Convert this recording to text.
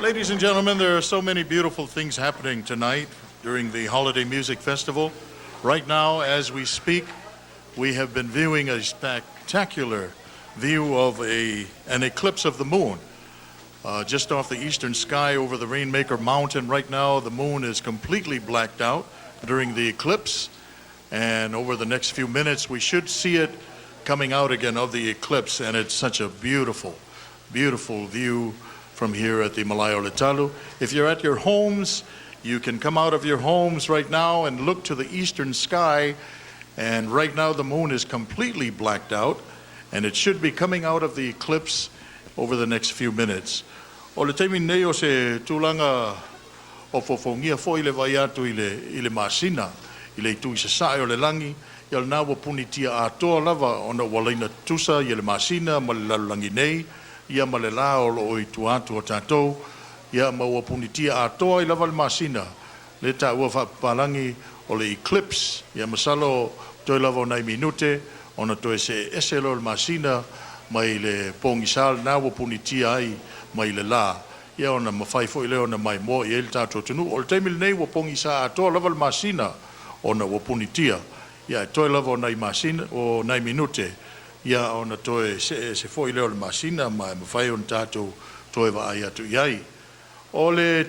Ladies and gentlemen, there are so many beautiful things happening tonight during the Holiday Music Festival. Right now, as we speak, we have been viewing a spectacular view of an eclipse of the moon. Just off the eastern sky over the Rainmaker Mountain right now, the moon is completely blacked out during the eclipse. And over the next few minutes, we should see it coming out again of the eclipse. And it's such a beautiful, beautiful view from here at the Malae o le Talu. If you're at your homes, you can come out of your homes right now and look to the eastern sky. And right now, the moon is completely blacked out, and it should be coming out of the eclipse over the next few minutes. O le taimi nei o se tulaga o fofogia foi le vaai atu i le masina, i le itu i sasae o le lagi, ia lena ua punitia atoa lava ona ua laina tutusa ia le masina ma le lalolagi nei, ia ma le la o loo i tua atu o tatou, ia ma ua punitia atoa i lava le masina, le taua faapapalagi o le eclipse, ia masalo toe lava o nai minute, ona toe see ese lea o le masina mai le pogisa lena ua punitia ai mai le la. Ia ona mafai foi lea ona maimoa i ai le tatou atunuu. O le taimi lenei ua pogisa atoa lava le masina ona ua punitia. Ia e toe lava o nai masina, o nai minute, ia ona toe see ese foi lea o le masina ma e mafai ona tatou toe vaai atu i ai. O le